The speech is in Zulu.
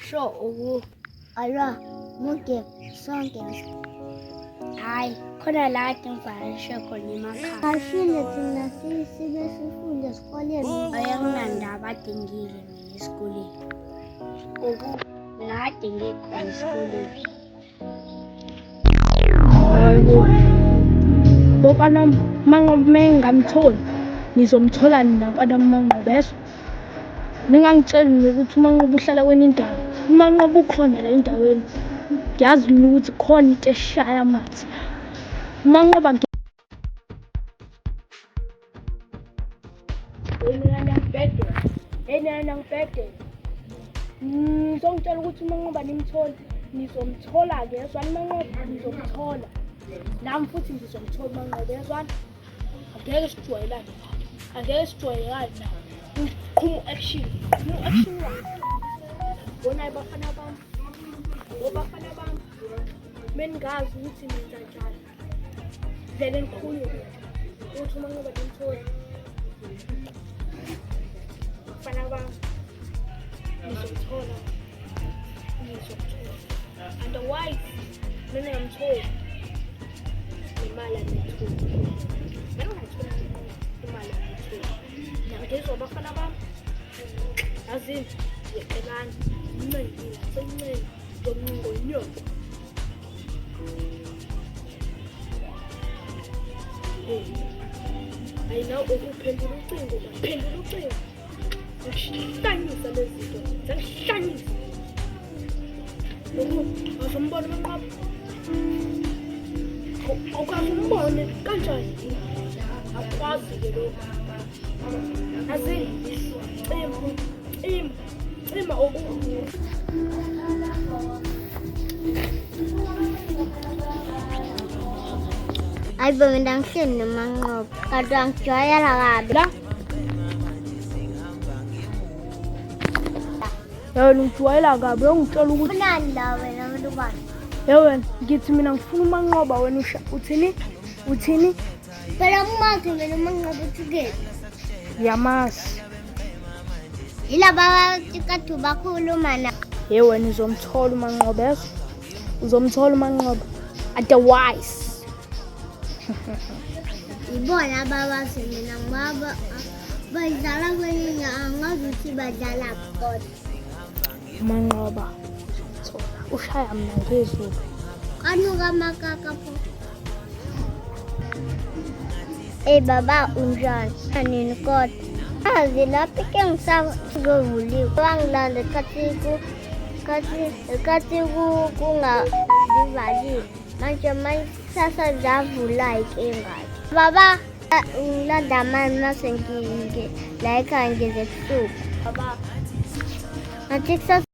Sho uku alwa muke sonke. Hayi, khona la kade ngivakashe khona emakhaya. Ashile thina sibe sifunde esikoleni. Ayanginandaba ade ngile mina esikoleni. Uku mina kade ngikhona esikoleni. Hayibo. Mfana Manqoba uma ngingamtholi nizomthola nina mfana Manqoba yezwa. Ningangitsheli nokuthi uManqoba uhlala kwenye indawo. UManqoba ukhona la endaweni. Ngiyazi mina ukuthi khona into eshaya amanzi. UManqoba Mina niyangibhedela. Hey nina niyangibhedela. Ngizongitshela ukuthi uManqoba nimtholi. Nizomthola-ke yezwani uManqoba nizomthola. Nami futhi ngizomthola uManqoba yezwani. Angeke sijwayelane nawe. Angeke sijwayelane nawe. Qhumu action. Qhumu action wakhe. Bonayo bafana bami. Bafana bami. Meningazi ukuthi nenza njani. Vele nikhulume ukuthi uma nqoba nimtholi bafana bami nizomthola nizomthola otherwise mina ngamtholi nemali aniyitholi mina ngayithola imali aniyitholi ngiyangizwa abafana bami yazini yeqelani ncengile sencenga ngomnqonyoko. Hayi nawe ukuphendula ucingo, phendula ucingo. Ngihlanyisa lezi zinto, sengihlanyisa. Lokhu awuzombona uManqoba. Awukaze umbone kanjani? Akwazi-ke lokhu. Azini, cima, cima. Cima oku. Hayi bo mina ngihleli noManqoba kanti angijwayela kabi. La. Yena ungijwayela kabi uyongitshela ukuthi Funani la wena mlubani? Ye wena ngithi mina ngifuna uManqoba wena usha uthini? Uthini? Phela umazi mina uManqoba uthukephi? Ngiyamazi. Yilaba kade bakhuluma na. Ye wena uzomthola uManqoba yezwa? Uzomthola uManqoba. Otherwise. Yibona ababazi mina ngoba badlala kwelinye angazi ukuthi badlala kodwa. UManqoba uzomthola. Ushaya mina ngezulu. Kanuka amakaka pho. Ey baba unjani? Nini kodwa? Azi lapho ke ngisazovuliwe. Wangilanda khathi ku khathi khathi ku kungazivaliwe. Manje manje kusasa zavula inkinga. Baba ngilanda amani mase ngi la ekhaya ngize ebusuku. Baba ngathi kusasa.